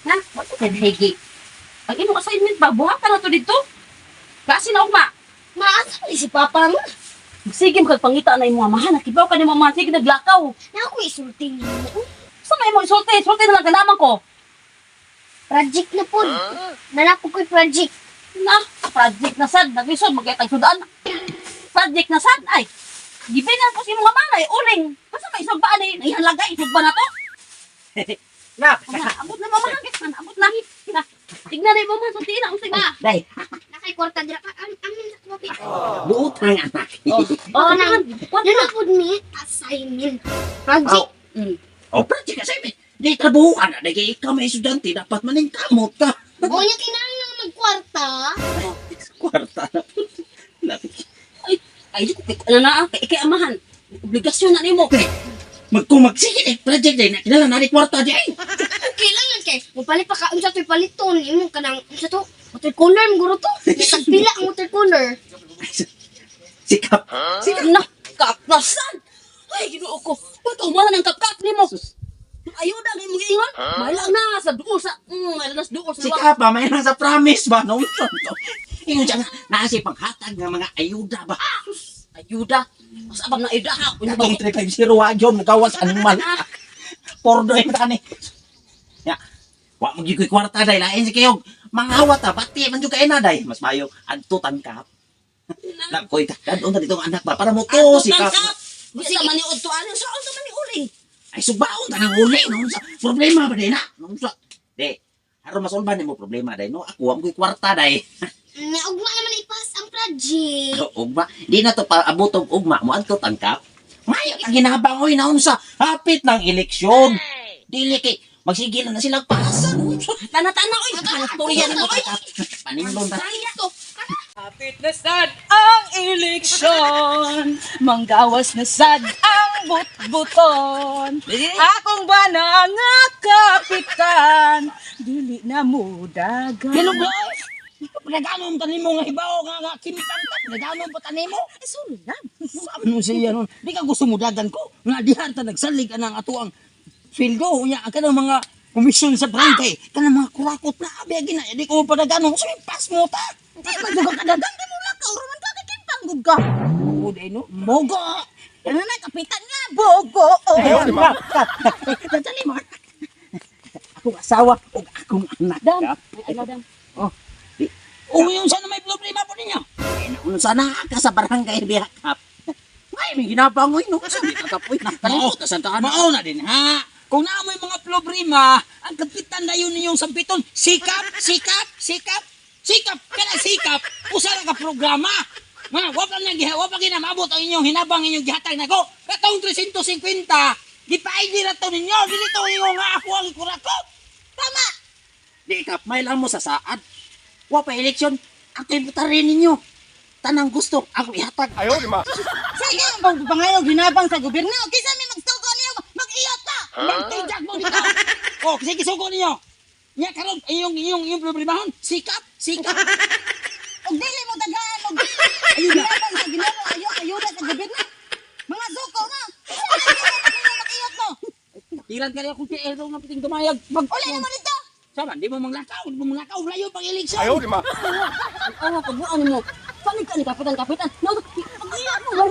Na, wala kay higi. Ang imong assignment ba buhatan na to dito? Klase na ugma. Maasa ni si Papa mo. Sige mo kag pangita na imong amahan, nakibaw ka ni imong amahan, sige naglakaw. Na ako isulti nimo. Sa may imong isulti, sulti na lang kalaman ko. Project na po. Nanapo ko'y project. Na, project na sad, naglisod magkitag sudan. Project na sad ay. Gibinan ko si imong amahan ay uling. Basta may isugba ni, ihalagay isugba na to. Na, Na, abot na mamahan, na, abot na. Na, tignan na imong amahan, sulti na unsay ba? day, Nakay kwarta dira ka. Amin sa kumapi. buot ang anak. Oh, Oh, nang, Nana po ni assignment. Project. Oh, project assignment. Di trabuhan na, di kay ikaw may estudyante, dapat maning kamot ka. O niya kinahanglan magkwarta. Kwarta na po. Lapit. Ay, ay, di ko kay ano na, kay kay amahan. Obligasyon na nimo. Magkumag, sige, eh, project day na, kinala na ni kwarta di ay. Okay lang yan kay. Mupalit pa ka unsa to'y paliton imo kanang unsa to? Water cooler guro to. Tagpila ang water cooler. Sikap. Sikap na, kaplasan. Ay, Ginoo ko. Ba't umala ng kapkap nimo? Ayuda ang imong giingon. Mahilang na sa duol sa mahilang na sa duol sa Sikap ba, may nasa promise ba? No, ingon siya nga, nasa panghatag ng mga ayuda ba? Ayuda. Mas abang na ayuda ha. Unya ba? Katong 350 wa yun, mugawas animal. Pordo yung tani. Ya. Wa mo gyud ko'y kwarta day lain si kayog. Mangawat ta pati man jud kay na day. Mas mayo adto tangkap. Na koy kadon ta ditong anak ba para mo to si kap. Di sa maniud to ano sa unsa man ni uling. Ay subaon ta nang uli no sa problema ba day na. No sa. Di. Aron masolban nimo problema day no. Ako wa mo ko'y kwarta day. Nga ugma naman ipas ang project. Ugma, di na to pa abot og ugma mo adto tangkap. Mayo ang ginabang oy naon sa hapit ng eleksyon. Dili kay magsigil na silang pasa. Tana-tana oy. Hanap mo oy. Paninglon ta. Ito. Hapit na sad ang eleksyon, manggawas na sad ang butbuton. Akong bana nga kapitan, dili na mo dagan. Hello guys. Pinagano mo tanim mo nga hibaw nga nga kimpang ta. Pinagano mo tanim mo. Ay, sorry lang. Sabi mo siya nun. Di ka gusto mo dagan ko. Nga dihan ta nagsalig anang ato ang sweldo. Unya ang kanang mga komisyon sa barangay. Kanang mga kurakot na abi gina. Di ko padagano. Gusto yung pass mo ta. Di ba juga ka dagan, di mo lakaw, raman ka kikimpang gud ka. Oo, di no. Mogo. Ano na, kapitan nga, bogo. Oh. Dadali mo. Akong asawa o akong anak. Dam. Ay, ano dam. Oh. Di. Oh, yung sana may problema po ninyo. Eh, naunsa na ka sa barangay biyakap. May may ginabangoy no. Sa di kakapoy na. Kalimot sa taan. Mao na din ha. Kung naamoy mga problema, ang kapitan na yun ninyong sampiton, sikap, sikap, sikap, sikap, kana sikap, usa ra ka programa. Mga, wa pa nang giha, wa pa ginamabot ang inyong hinabang inyong gihatag nako. Katong 350, gipaigi ra to ninyo, dili to ingon nga ako ang kurakot. Tama. Di kap may lang mo sa saad. Wa pa eleksyon. Ako yung ninyo. Tanang gusto, ako ihatag. Sige, ang pangayog hinabang sa gobyerno, kaysa may magsugo niyo, mag-iyot ta. Magtijak mo dito. Oh, sige sugo ninyo. Nya karon inyong inyong inyong problemahon, sikap, sikap. Og dili mo tagaan og hinabang sa Ginoo, ayo ayuda sa gobyerno. Mga suko na. Mag-iyot mo. Tilan ka rin akong tiero nga piting dumayag. Mag Uli na mo dito. Sama, di mo manglakaw, di mo manglakaw, layo pang eleksyon. Ang awa pagbuan mo. Panig ka ni kapitan kapitan. No, pag-iyot mo.